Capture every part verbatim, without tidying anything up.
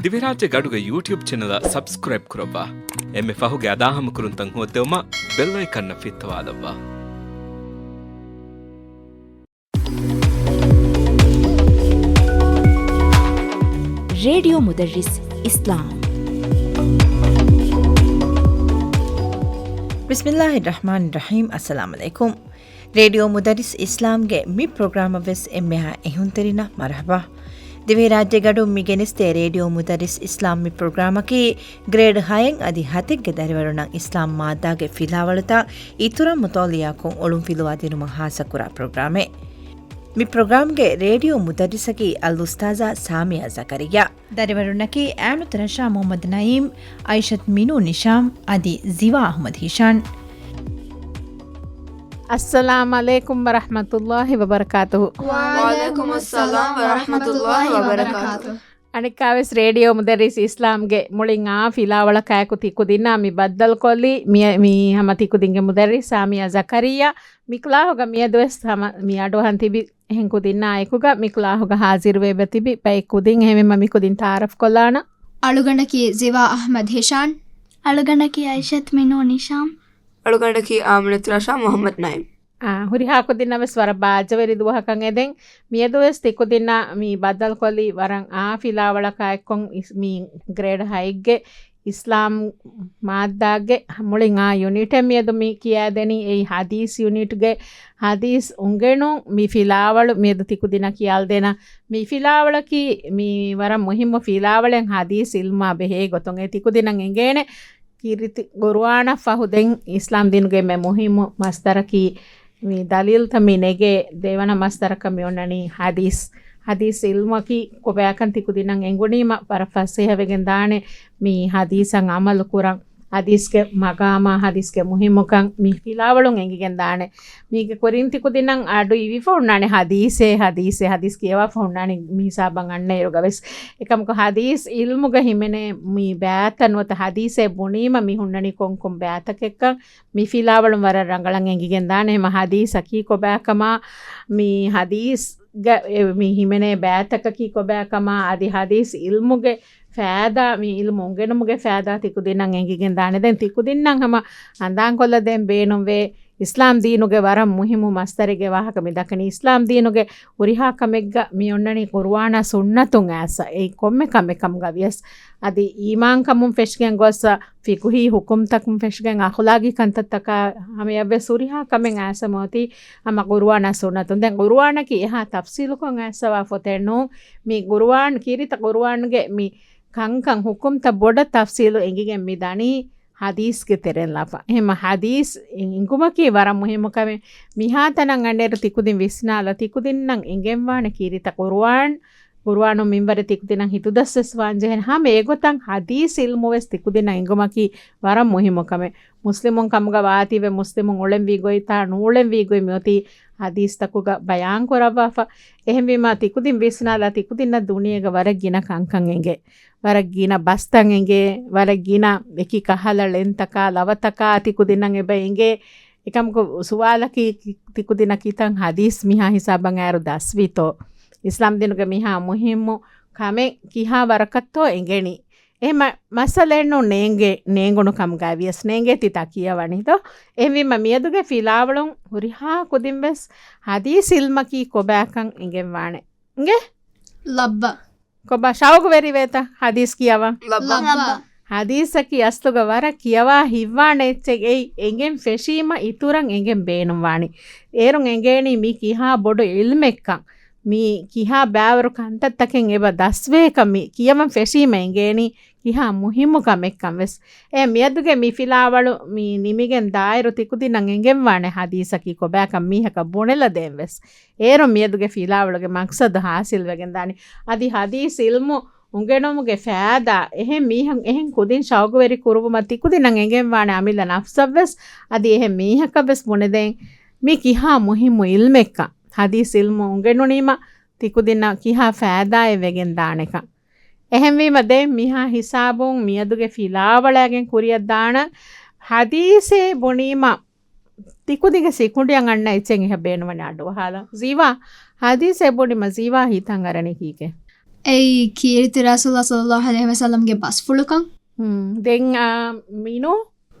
ދިވެހިރާއްޖޭގެ އަޑުގެ ޔޫޓިއުބް ޗެނަލަށް ސަބްސްކްރައިބް ކުރައްވާ. އެންމެ ފަހުގެ އަދާހަމަކުރުންތައް ހޯއްދެވުމަށް ބެލް އައިކަންއަށް ފިއްތަވާލައްވާ. ރޭޑިއޯ މުދައްރިސް އިސްލާމް. ބިސްމިއްލާހި ރަޙްމާނި ރަޙީމް. އައްސަލާމް ޢަލައިކުމް. ރޭޑިއޯ މުދައްރިސް އިސްލާމްގެ މި ޕްރޮގްރާމަށް ވެސް އެންމެހާ އެހުންތެރިންނަށް މަރުޙަބާ. ދިވެހިރާއްޖޭގަޑު މި ގެނެސްދޭ ރޭޑިއޯ މުދައްރިސް އިސްލާމް މި ޕްރޮގްރާމަކީ، ގްރޭޑް ހައެއް އަދި ހަތެއްގެ ދަރިވަރުންނަށް އިސްލާމް މާއްދާގެ ފިލާވަޅުތައް އިތުރަށް މުޠާލިޢާކޮށް އޮޅުންފިލުވާދިނުމަށް ހާއްސަކުރާ ޕްރޮގްރާމެއް. މި ޕްރޮގްރާމްގެ ރޭޑިއޯ މުދައްރިސަކީ އަލްއުސްތާޛާ ސާމިޔާ ޒަކަރިއްޔާ. ދަރިވަރުންނަކީ އައިނުތުރަށާ މުޙައްމަދު ނައީމް، އައިޝަތު މިނޫ ނިޝާމް އަދި ޒިވާ އަޙްމަދު ހިޝާން. އައްސަލާމް ޢަލައިކުމް ވަރަޙްމަތުﷲ ވަބަރަކާތުހު. ވަޢަލައިކުމުއްސަލާމް ވަރަޙްމަތުﷲ ވަބަރަކާތުހު. އަނެއްކާވެސް ރޭޑިއޯ މުދައްރިސް އިސްލާމްގެ މުޅިން އާ ފިލާވަޅަކާއެކު ތިކުދިންނާ މި ބައްދަލުކޮށްލީ މި، މި ހަމަ ތިކުދިންގެ މުދައްރިސް ސާމިޔާ ޒަކަރިއްޔާ. މި ކްލާހުގަ މިއަދުވެސް ހަމަ މި އަޑުއަހަން ތިބި އެހެން ކުދިންނާ އެކުގަ މި ކްލާހުގަ ހާޒިރުވެވެ ތިބި ބައެއް ކުދިން. އެހެންވީމަ މި ކުދިން ތަޢާރަފް ކޮށްލާނަން. އަޅުގަނޑަކީ ޒިވާ އަޙްމަދު ހިޝާން. އަޅުގަނޑަކީ އައިޝަތު މިނޫ ނިޝާމް. އަޅުގަނޑަކީ އާމިނަތުރަށާ މުޙައްމަދު ނައީމް. އާ، ހުރިހާ ކުދިންނަށް ވެސް ވަރަށް ބާއްޖަވެރި ދުވަހަކަށް އެދެން. މިއަދުވެސް ތިކުދިންނާ މި ބައްދަލުކޮށްލީ ވަރަށް އާ ފިލާވަޅަކާ އެއްކޮށް އިސް-، މި ގްރޭޑް ހައެއްގެ އިސްލާމް މާއްދާގެ މުޅިން އާ ޔުނިޓެއް. މިއަދު މި ކިޔާދެނީ އެއީ ހަދީސް ޔުނިޓްގެ ހަދީސް އުނގެނުން މި ފިލާވަޅު. މިއަދު ތިކުދިންނަށް ކިޔާލަދޭނަން. މި ފިލާވަޅަކީ މި ވަރަށް މުހިއްމު ފިލާވަޅެއް ހަދީސް އިލްމާ ބެހޭ ގޮތުން. އެ ތިކުދިންނަށް އެނގޭނެ ކީރިތި ޤުރުއާނަށް ފަހު ދެން އިސްލާމް ދީނުގެ އެންމެ މުހިއްމު މަސްދަރަކީ މި ދަލީލްތައް މި ނެގޭ ދެވަނަ މަސްދަރަކަށް މި އޮންނަނީ ހަދީސް. ހަދީސް އިލްމަކީ ކޮބާކަން ތިކުދިންނަށް އެނގުނީމަ ވަރަށް ފަސޭހަވެގެން ދާނެ މި ހަދީސަށް ޢަމަލު ކުރަން. ހަދީސްގެ މަގާމާ، ހަދީސްގެ މުހިއްމުކަން މި ފިލާވަޅުން އެނގިގެން ދާނެ. މީގެ ކުރިން ތިކުދިންނަށް އަޑު އިވިފަ ހުންނާނެ ހަދީސޭ، ހަދީސޭ، ހަދީސް ކިޔަވާފަ ހުންނާނެ މި ހިސާބަށް އަންނައިރުގަ ވެސް. އެކަމަކު ހަދީސް އިލްމުގަ ހިމެނޭ މި ބައިތައް ނުވަތަ ހަދީސޭ ބުނީމަ މި ހުންނަނީ ކޮންކޮން ބައިތަކެއްކަން މި ފިލާވަޅުން ވަރަށް ރަނގަޅަށް އެނގިގެން ދާނެ. ހަމަ ހަދީސަކީ ކޮބާކަމާ، މި ހަދީސް ގަ އެ މި ހިމެނޭ ބައިތަކަކީ ކޮބާކަމާ، އަދި ހަދީސް އިލްމުގެ ފައިދާ، މި އިލްމު އުނގެނުމުގެ ފައިދާ ތިކުދިންނަށް އެނގިގެން ދާނެ. ދެން ތިކުދިންނަށް ހަމަ ހަނދާންކޮށްލަދޭން ބޭނުންވޭ، އިސްލާމް ދީނުގެ ވަރަށް މުހިއްމު މަސްދަރެއްގެ ވާހަކަ މި ދައްކަނީ. އިސްލާމް ދީނުގެ ހުރިހާ ކަމެއްގަ މި އޮންނަނީ ޤުރުއާނާ ސުންނަތުން އައިސް. އެއީ ކޮންމެ ކަމެއް ކަމުގަ ވިޔަސް. އަދި އީމާންކަމުން ފެށިގެން ގޮސް ފިޤުހީ ޙުކުމްތަކުން ފެށިގެން އަޚުލާގީ ކަންތައްތަކާ ހަމަޔަށްވެސް ހުރިހާ ކަމެއް އައިސަމަ އޮތީ ހަމަ ޤުރުއާނާ ސުންނަތުން. ދެން ޤުރުއާނަކީ އެހާ ތަފްސީލުކޮށް އައިސަވާ ފޮތެއް ނޫން. މި ޤުރުއާން، ކީރިތި ޤުރުއާންގެ މި ކަންކަން ޙުކުމްތައް ބޮޑަށް ތަފްސީލު އެނގިގެން މި ދަނީ ހަދީސްގެ ތެރެއިން ލާފަ. އެހެންމަ ހަދީސް އިނގުމަކީ ވަރަށް މުހިއްމު ކަމެއް. މިހާތަނަށް އަންނައިރު ތިކުދިން ވިސްނާލާ ތިކުދިންނަށް އެނގެންވާނެ ކީރިތި ޤުރުއާން، ޤުރުއާނުން މިންވަރެއް ތިކުދިންނަށް ހިތުދަސްވެސް ވާންޖެހޭނެ. ހަމަ އެގޮތަށް ހަދީސް އިލްމުވެސް ތިކުދިންނަށް އެނގުމަކީ ވަރަށް މުހިއްމު ކަމެއް. މުސްލިމުން ކަމުގަ ވާތީވެ މުސްލިމުން އުޅެންވީ ގޮތްތާ ނޫޅެންވީ ގޮތް މިއޮތީ ހަދީސްތަކުގަ ބަޔާން ކުރައްވާފަ. އެހެންވީމަ ތިކުދިން ވިސްނާލާ ތިކުދިންނަށް ދުނިޔޭގަ ވަރަށް ގިނަ ކަންކަން އެނގޭ. ވަރަށް ގިނަ ބަސްތައް އެނގޭ. ވަރަށް ގިނަ އެކި ކަހަލަ ޅެންތަކާ ލަވަތަކާ ތިކުދިންނަށް އެބަ އެނގޭ. އެކަމަކު ސުވާލަކީ ތިކުދިންނަށް ކިތަން ހަދީސް މިހާ ހިސާބަށް އައިރު ދަސްވީތޯ؟ އިސްލާމް ދީނުގެ މިހާ މުހިއްމު ކަމެއް ކިހާ ވަރަކަށްތޯ އެނގެނީ؟ އެހެން މަ-، މައްސަލައެއް ނޫން ނޭނގޭ، ނޭނގުނު ކަމުގައި ވިޔަސް ނޭނގޭތީ ތާ ކިޔަވަނީތޯ؟ އެހެންވީމަ މިއަދުގެ ފިލާވަޅުން ހުރިހާ ކުދިންވެސް ހަދީސް އިލްމަކީ ކޮބާކަން އެނގެންވާނެ. އިނގޭ؟ ލައްބަ. ކޮބާ ޝައުގުވެރިވޭތަ ހަދީސް ކިޔަވަން؟ ލައްބަ. ލައްބަ. ހަދީސަކީ އަސްލުގަ ވަރަށް ކިޔަވާ ހިތްވާނެ އެއްޗެއް. އެއީ އެނގެން ފެށީމަ އިތުރަށް އެނގެން ބޭނުންވާނެ. އޭރުން އެނގޭނީ މީ ކިހާ ބޮޑު އިލްމެއްކަން. މީ ކިހާ ބައިވަރު ކަންތައްތަކެއް އެބަ ދަސްވޭކަން މި ކިޔަވަން ފެށީމަ އެނގޭނީ ކިހާ މުހިއްމު ކަމެއްކަން ވެސް. އެ މިއަދުގެ މި ފިލާވަޅު މި ނިމިގެން ދާއިރު ތިކުދިންނަށް އެނގެންވާނެ ހަދީސަކީ ކޮބާކަން މީހަކަށް ބުނެލަދޭން ވެސް. އޭރުން މިއަދުގެ ފިލާވަޅުގެ މަޤްޞަދު ހާސިލްވެގެން ދާނީ. އަދި ހަދީސް އިލްމު އުނގެނުމުގެ ފައިދާ އެހެން މީހަކު އެހެން ކުދިން ޝައުގުވެރި ކުރުވުމަށް ތިކުދިންނަށް އެނގެންވާނެ އަމިއްލަ ނަފްސަށްވެސް އަދި އެހެން މީހަކަށްވެސް ބުނެދޭން މީ ކިހާ މުހިއްމު އިލްމެއްކަން. ހަދީސް އިލްމު އުނގެނުނީމަ ތިކުދިންނަށް ކިހާ ފައިދާއެއް ވެގެން ދާނެކަން. އެހެންވީމަ ދެން މިހާ ހިސާބުން މިއަދުގެ ފިލާވަޅައިގެން ކުރިއަށް ދާނަން. ހަދީސޭ ބުނީމަ ތިކުދިންގެ ސިކުނޑިއަށް އަންނަ އެއްޗެއް އެހެން ބޭނުންވަނީ އަޑުއަހާލަން. ޒީވާ، ހަދީސޭ ބުނީމަ ޒީވާ ހިތަށް އަރަނީ ކީކޭ؟ އެއީ ކީރިތި ރަސޫލާ ޞައްލައްލާހު ޢަލައިހި ވަސައްލަމްގެ ބަސްފުޅުކަން. ހުން. ދެން، އާ، މިނޫ؟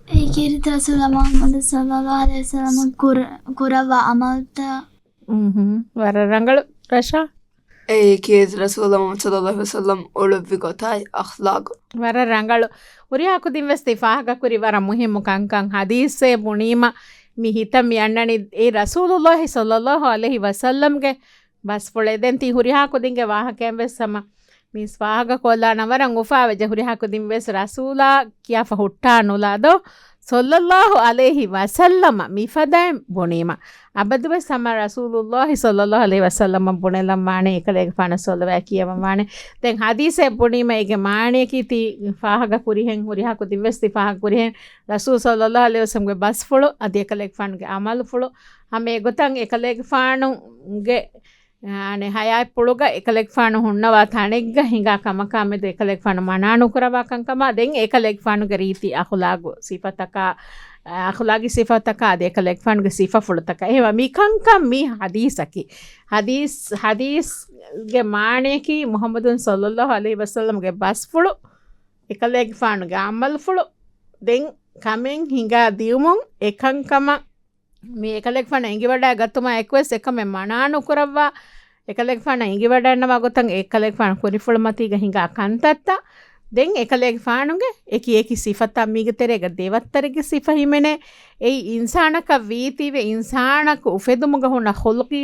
އެއީ ކީރިތި ރަސޫލާ މުޙައްމަދު ޞައްލައްލާހު ޢަލައިހި ވަސައްލަމް ކުރ-، ކުރައްވާ ޢަމަލުތައް. ހުން. ވަރަށް ރަނގަޅު، ރަޝާ. އެއީ ކީރިތި ރަސޫލާ މުޙައްމަދު ޞައްލައްލާހު ޢަލައިހި ވަސައްލަމް އުޅުއްވި ގޮތާއި އަޚްލާޤު. ވަރަށް ރަނގަޅު. ހުރިހާ ކުދިން ވެސް ތި ފާހަގަކުރި ވަރަށް މުހިއްމު ކަންކަން. ޙަދީޘެއް ބުނީމަ މި ހިތަށް މި އަންނަނީ އެ ރަސޫލުއްލާހި ޞައްލައްލާހު ޢަލައިހި ވަސައްލަމްގެ ބަސްފުޅެއް. ދެން ތި ހުރިހާ ކުދިންގެ ވާހަކައިން ވެސް ހަމަ މީސް ފާހަގަކޮށްލާނަން ވަރަށް އުފާވެއްޖެ. ހުރިހާ ކުދިން ވެސް ރަސޫލާ ކިޔާފަ ހުއްޓާ ނުލާ ދޯ؟ ޞައްލައްލާހު ޢަލައިހި ވަސައްލަމަ މިފަދައިން ބުނީމަ. އަބަދުވެސް ހަމަ ރަސޫލުއްލާހި ޞައްލައްލާހު ޢަލައިހި ވަސައްލަމަށް ބުނެލަން ވާނެ، އެކަލޭގެފާނަށް ޞަލަވާތް ކިޔަވަން ވާނެ. ދެން ޙަދީޘެއް ބުނީމަ އޭގެ މާނަޔަކީ ތި ފާހަގަ ކުރިހެން، ހުރިހާ ކުދިން ވެސް ތި ފާހަގަ ކުރިހެން، ރަސޫލު ޞައްލައްލާހު ޢަލައިހި ވަސައްލަމްގެ ބަސްފުޅު އަދި އެކަލޭގެފާނުގެ ޢަމަލުފުޅު ހަމަ އެގޮތަށް އެކަލޭގެފާނުގެ އާނެ، ޙަޔާތްޕުޅުގަ އެކަލޭގެފާނު ހުންނަވާ ތަނެއްގަ ހިނގާ ކަމަކާ މެދު އެކަލޭގެފާނު މަނާ ނުކުރައްވާ ކަންކަމާ، ދެން އެކަލޭގެފާނުގެ ރީތި އަޚުލާގު ސިފަތަކާ، އަޚުލާގީ ސިފަތަކާ އަދި އެކަލޭގެފާނުގެ ސިފަފުޅުތަކާ. އެހެންވެ މި ކަންކަން މި ޙަދީޘަކީ. ޙަދީޘް، ޙަދީޘްގެ މާނަޔަކީ މުޙައްމަދު ޞައްލައްލާހު ޢަލައިހި ވަސައްލަމްގެ ބަސްފުޅު، އެކަލޭގެފާނުގެ ޢަމަލުފުޅު، ދެން ކަމެއް ހިނގާ ދިޔުމުން އެކަންކަމަށް މި އެކަލޭގެފާނަށް އެނގިވަޑައިގަތުމާ އެކުވެސް އެކަމެއް މަނާ ނުކުރައްވާ، އެކަލޭގެފާނަށް އެނގިވަޑައިގަންނަވާ ގޮތަށް އެކަލޭގެފާނު ކުރިފުޅުމަތީގަ ހިނގާ ކަންތައްތައް، ދެން އެކަލޭގެފާނުގެ އެކި އެކި ސިފަތައް މީގެ ތެރޭގަ ދެވައްތަރެއްގެ ސިފަ ހިމެނޭ. އެއީ އިންސާނަކަށް ވީތީވެ އިންސާނަކު އުފެދުމުގަ ހުންނަ ޚުލްޤީ،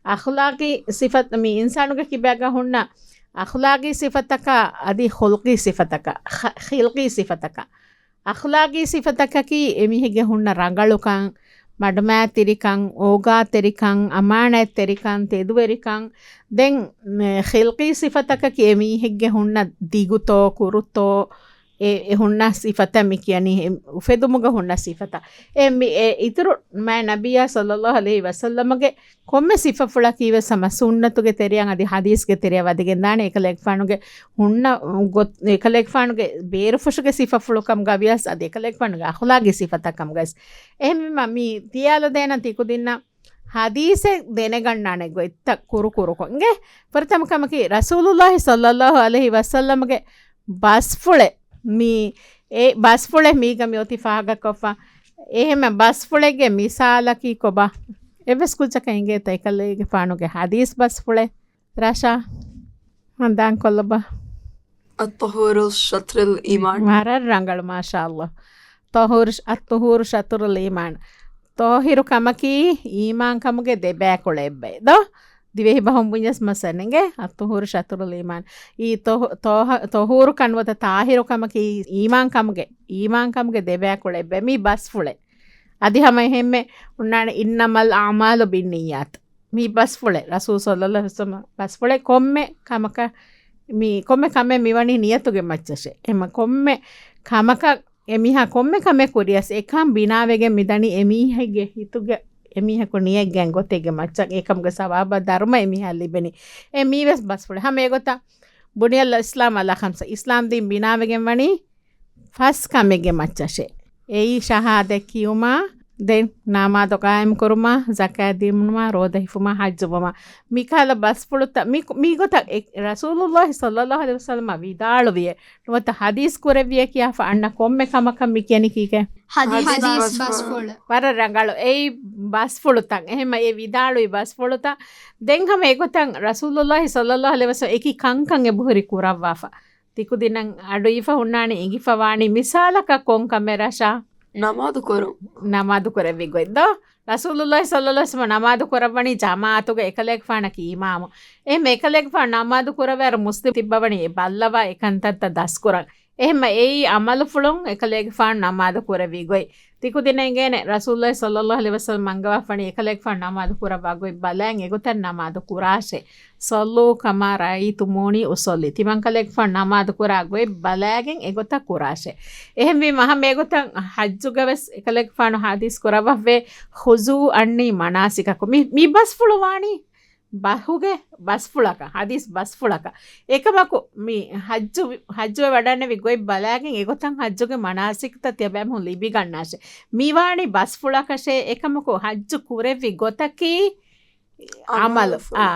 އަޚްލާޤީ ސިފަ، މި އިންސާނުގެ ކިބައިގަ ހުންނަ އަޚްލާޤީ ސިފަތަކާ އަދި ޚުލްޤީ ސިފަތަކާ، ޚި-، ޚިލްޤީ ސިފަތަކާ. އަޚްލާޤީ ސިފަތަކަކީ އެމީހެއްގެ ހުންނަ ރަނގަޅުކަން، މަޑުމައިތިރިކަން، އޯގާތެރިކަން، އަމާނާތްތެރިކަން، ތެދުވެރިކަން. ދެން މެ، ޚިލްޤީ ސިފަތަކަކީ އެމީހެއްގެ ހުންނަ ދިގުތޯ، ކުރުތޯ، އެ، އެ ހުންނަ ސިފަތައް މި ކިޔަނީ އެ އުފެދުމުގަ ހުންނަ ސިފަތައް. އެ މި، އެ އިތުރު މާތް ނަބިއްޔާ ޞައްލައްލާހު ޢަލައިހި ވަސައްލަމަގެ ކޮންމެ ސިފަފުޅަކީ ވެސް ހަމަ ސުންނަތުގެ ތެރެއަށް އަދި ޙަދީޘްގެ ތެރެއަށް ވަދެގެން ދާނެ. އެކަލޭގެފާނުގެ ހުންނަ ގޮތް، އެކަލޭގެފާނުގެ ބޭރުފުށުގެ ސިފަފުޅު ކަމުގަ ވިޔަސް އަދި އެކަލޭގެފާނުގެ އަޚުލާގީ ސިފަތައް ކަމުގައިސް. އެހެންވީމަ މި ތިޔައިލު ދޭނަން ތިކުދިންނަށް ޙަދީޘެއް ދެނެގަންނާނެ ގޮތްތައް ކުރު ކުރުކޮށް އިނގޭ. ފުރަތަމަ ކަމަކީ ރަސޫލުއްލާހި ޞައްލައްލާހު ޢަލައިހި ވަސައްލަމްގެ ބަސްފުޅެއް މި، އެ ބަސްފުޅެއް މީގަ މި އޮތީ ފާހަގަކޮށްފަ. އެހެންމެ ބަސްފުޅެއްގެ މިސާލަކީ ކޮބާ؟ އެއްވެސް ކުއްޖަކަށް އިނގޭތަ އެކަލޭގެފާނުގެ ޙަދީޘް ބަސްފުޅެއް؟ ރަޝާ، ހަނދާން ކޮށްލަބަ. الطهور شطر الإيمان. ވަރަށް ރަނގަޅު، މާޝާﷲ. ޠަހޫރު، الطهور شطر الإيمان. ޠާހިރު ކަމަކީ އީމާން ކަމުގެ ދެބައިކުޅަ އެއްބައި ދޯ؟ ދިވެހި ބަހުން ބުންޏަސް މަސަން އިނގޭ، الطهور شطر الإيمان. އީ ޠަހު-، ޠާހަ-، ޠަހޫރު ކަން ނުވަތަ ޠާހިރު ކަމަކީ އީމާން ކަމުގެ، އީމާން ކަމުގެ ދެބައިކުޅަ އެއްބައި. މީ ބަސްފުޅެއް. އަދި ހަމަ އެހެންމެ އޮންނާނެ إنما الأعمال بالنيات. މީ ބަސްފުޅެއް. ރަސޫލު ޞައްލައްލާހު ޢަލައިހި ވަސައްލަމަ ބަސްފުޅެއް ކޮންމެ ކަމަކަށް މި، ކޮންމެ ކަމެއް މިވަނީ ނިޔަތުގެ މައްޗަށޭ. އެހެންމަ ކޮންމެ ކަމަކަށް އެމީހާ ކޮންމެ ކަމެއް ކުރިޔަސް އެކަން ބިނާވެގެން މިދަނީ އެމީހެއްގެ ހިތުގަ، އެމީހަކު ނިޔަތްގެން ގޮތެއްގެ މައްޗަށް އެކަމުގެ ސަވާބާ ދަރުމަ އެމީހާ ލިބެނީ. އެ މީވެސް ބަސްފުޅެއް. ހަމަ އެގޮތަށް بني الإسلام على خمس، އިސްލާމް ދީން ބިނާވެގެން ވަނީ ފަސް ކަމެއްގެ މައްޗަށޭ. އެއީ ޝަހާދަތް ކިޔުމާ، ދެން ނަމާދު ޤާއިމް ކުރުމާ، ޒަކާތް ދިނުމާ، ރޯދަ ހިފުމާ، ޙައްޖު ވުމާ. މިކަހަލަ ބަސްފުޅުތައް، މި، މިގޮތަށް އެ، ރަސޫލުއްލާހި ޞައްލައްލާހު ޢަލައިހި ވަސައްލަމަ ވިދާޅުވިއޭ. ނުވަތަ ޙަދީޘް ކުރެއްވިއޭ ކިޔާފަ އަންނަ ކޮންމެ ކަމަކަށް މި ކިޔަނީ ކީކޭ؟ ޙަދީޘް ޙަދީޘް ބަސްފުޅު. ބަސްފުޅު. ވަރަށް ރަނގަޅު. އެއީ ބަސްފުޅުތައް. އެހެންމަ އެ ވިދާޅުވި ބަސްފުޅުތައް. ދެން ހަމަ އެގޮތަށް ރަސޫލުއްލާހި ޞައްލައްލާހު ޢަލައިހި ވަސައްލަމަ އެކި ކަންކަން އެބަހުރި ކުރައްވާފަ. ތިކުދިންނަށް އަޑުއިވިފަ ހުންނާނެ އިނގިފަ ވާނީ މިސާލަކަށް ކޮން ކަމެއް ރަޝާ؟ ނަމާދު ކުރުން. ނަމާދު ކުރެއްވި ގޮތް ދޯ؟ ރަސޫލުއްލާހި ޞައްލައްލާހު ޢަލައިހި ވަސައްލަމަ ނަމާދު ކުރައްވަނީ ޖަމާޢަތުގަ އެކަލޭގެފާނަކީ އިމާމު. އެހެންމެ އެކަލޭގެފާނު ނަމާދު ކުރައްވާއިރު މުސްލިމް ތިއްބަވަނީ އެ ބައްލަވާ އެކަންތައްތައް ދަސްކުރަން. އެހެންމަ އެއީ ޢަމަލުފުޅުން އެކަލޭގެފާނު ނަމާދު ކުރެއްވި ގޮތް. ތިކުދިންނަށް އިނގޭނެ ރަސޫލުއްލާހި ޞައްލައްލާހު ޢަލައިހި ވަސައްލަމަ އަންގަވާފަނީ އެކަލޭގެފާނު ނަމާދު ކުރައްވާ ގޮތް ބަލައިން އެގޮތަށް ނަމާދު ކުރާށޭ. صلوا كما رأيتموني أصلي. ތިމަންކަލޭގެފާނު ނަމާދު ކުރާ ގޮތް ބަލައިގެން އެގޮތަށް ކުރާށޭ. އެހެންވީމަ ހަމަ އެގޮތަށް ޙައްޖުގަ ވެސް އެކަލޭގެފާނު ޙަދީޘް ކުރައްވައްވޭ، خذوا عني مناسككم. މި، މި ބަސްފުޅު ވާނީ ބަހުގެ ބަސްފުޅަކަށް، ޙަދީޘް ބަސްފުޅަކަށް. އެކަމަކު މި ޙައްޖު، ޙައްޖުވެ ވަޑަންނެވި ގޮތް ބަލައިގެން އެގޮތަށް ޙައްޖުގެ މަނާސިކްތައް ތިޔަބައިމީހުން ލިބިގަންނާށޭ. މިވާނީ ބަސްފުޅަކަށޭ، އެކަމަކު ޙައްޖު ކުރެއްވި ގޮތަކީ އަމަލު. އާ،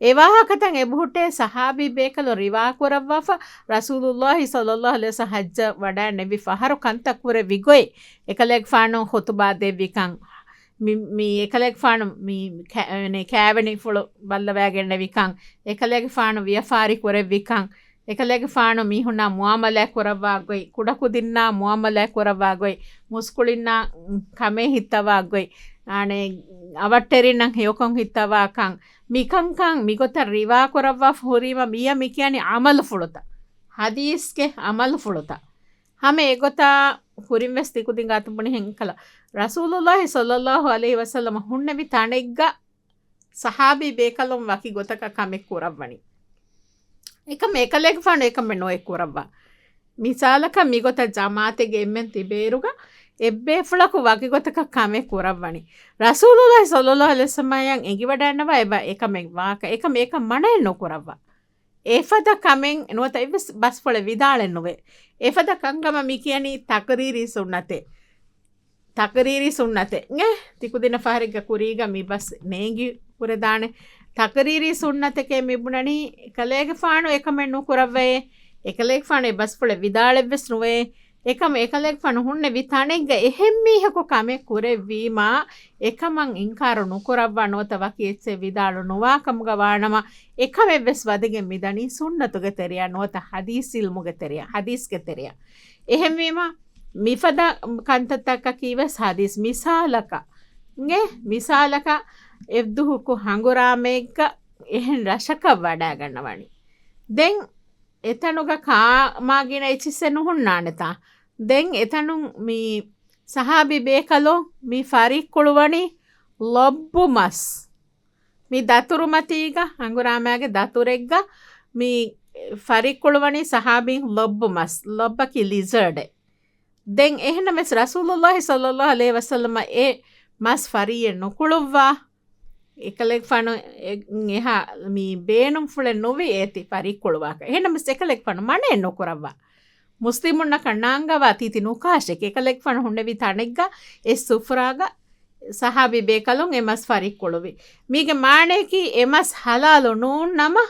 އެ ވާހަކަތައް އެބަހުއްޓޭ ޞަޙާބީ ބޭކަލުން ރިވާ ކުރައްވާފަ، ރަސޫލުﷲ ޞައްލަﷲ ޢަލައިހި ވަސައްލަމަ ޙައްޖަށް ވަޑައިން ނެވި ފަހަރު ކަންތައް ކުރެއްވި ގޮތް، އެކަލޭގެފާނު ޚުތުބާ ދެއްވިކަން، މި، މި އެކަލޭގެފާނު މި ކަ-، ކައިވެނިފުޅު ބައްލަވައިގެންނެވިކަން، އެކަލޭގެފާނު ވިޔަފާރި ކުރެއްވިކަން، އެކަލޭގެފާނު މީހުންނާ މުއާމަލާތް ކުރައްވާ ގޮތް، ކުޑަކުދިންނާ މުއާމަލާތް ކުރައްވާ ގޮތް، މުސްކުޅިންނާ ކަމޭ ހިއްތަވާ ގޮތް، އަނެއް އަވަށްޓެރިންނަށް ހެޔޮކޮށް ހިއްތަވާކަން، މިކަންކަން މިގޮތަށް ރިވާ ކުރައްވާފަ ހުރީމަ މިއަށް މި ކިޔަނީ އަމަލުފުޅުތައް. ޙަދީޘްގެ އަމަލުފުޅުތައް. ހަމަ އެގޮތާ ކުރިން ވެސް ތިކުދިން ގާތުން ބުނިހެން ކަލަ ރަސޫލުﷲ ޞައްލަﷲ ޢަލައިހި ވަސައްލަމަ ހުންނެވި ތަނެއްގަ ޞަޙާބީ ބޭކަލުން ވަކި ގޮތަކަށް ކަމެއް ކުރައްވަނީ. އެކަމް އެކަލޭގެފާނު އެކަމެއް ނުއެއް ކުރައްވާ. މިސާލަކަށް މިގޮތަށް ޖަމާޢަތެއްގެ އެންމެން ތިބޭއިރުގަ އެއްބޭފުޅަކު ވަކި ގޮތަކަށް ކަމެއް ކުރައްވަނީ. ރަސޫލުﷲ ޞައްލަﷲ ޢަލައިހި ވަސައްލަމައަށް އެނގިވަޑައިގަންނަވާ އެބަ އެކަމެއް ވާކަށް، އެކަމް އެކަން މަނައެއް ނުކުރައްވާ. އެފަދަ ކަމެއް ނުވަތަ އެއްވެސް ބަސްފުޅެއް ވިދާޅެއް ނުވޭ. އެފަދަ ކަންކަމަށް މި ކިޔަނީ ތަޤްރީރީ ސުންނަތެއް. ތަޤްރީރީ ސުންނަތެއް. އެ، ތިކުދިންނަށް ފަހަރެއްގަ ކުރީގަ މި ބަސް ނޭނގި ހުރެދާނެ. ތަޤްރީރީ ސުންނަތެކޭ މި ބުނަނީ، އެކަލޭގެފާނު އެކަމެއް ނުކުރައްވައޭ. އެކަލޭގެފާނު އެ ބަސްފުޅެއް ވިދާޅެއްވެސް ނުވޭ. އެކަމަށް އެކަލޭގެފާނު ހުންނެވި ތަނެއްގަ އެހެން މީހަކު ކަމެއް ކުރެއްވީމާ، އެކަމަށް އިންކާރު ނުކުރައްވާ ނުވަތަ ވަކި އެއްޗެއް ވިދާޅު ނުވާ ކަމުގަ ވާނަމަ، އެކަމެއްވެސް ވަދެގެން މިދަނީ ސުންނަތުގެ ތެރެއަށް ނުވަތަ ޙަދީޘް ޢިލްމުގެ ތެރެއަށް، ޙަދީޘްގެ ތެރެއަށް. އެހެންވީމަ، މިފަދަ ކަންތައްތަކަކީ ވެސް ޙަދީޘް. މިސާލަކަށް، އެ މިސާލަކަށް އެއްދުވަހަކު ހަނގުރާމައެއްގަ އެހެން ރަށަކަށް ވަޑައިގަންނަވަނީ. ދެން އެތަނުގަ ކާމާގިނަ އެއްޗިއްސެއް ނުހުންނާނެތާ. ދެން އެތަނުން މި ޞަޙާބީ ބޭކަލުން މި ފަރިއްކުޅުވަނީ ލޮއްބު މަސް. މި ދަތުރުމަތީގަ، ހަނގުރާމައިގެ ދަތުރެއްގަ މި ފަރިއްކުޅުވަނީ ޞަޙާބީން ލޮއްބު މަސް، ލޮއްބަކީ ލިޒަރޑެއް. ދެން އެހެންނަމަވެސް ރަސޫލުﷲ ޞައްލަﷲ ޢަލައިހި ވަސައްލަމަ އެ މަސް ފަރިއްޔެއް ނުކުޅުއްވާ، އެކަލޭގެފާނު އެ-، އެހާ މި ބޭނުންފުޅެއް ނުވި އޭތި ފަރިއްކުޅުވާކަށް. އެހެންނަމަވެސް އެކަލޭގެފާނު މަނައެއް ނުކުރައްވާ. މުސްލިމުންނަކަށް ނާންގަވާ ތީތި ނުކާށެކޭ. އެކަލޭގެފާނު ހުންނެވި ތަނެއްގަ އެ ސުފްރާގަ ޞަޙާބީ ބޭކަލުން އެ މަސް ފަރިއްކުޅުވި. މީގެ މާނަޔަކީ އެ މަސް ޙަލާލު ނޫން ނަމަ،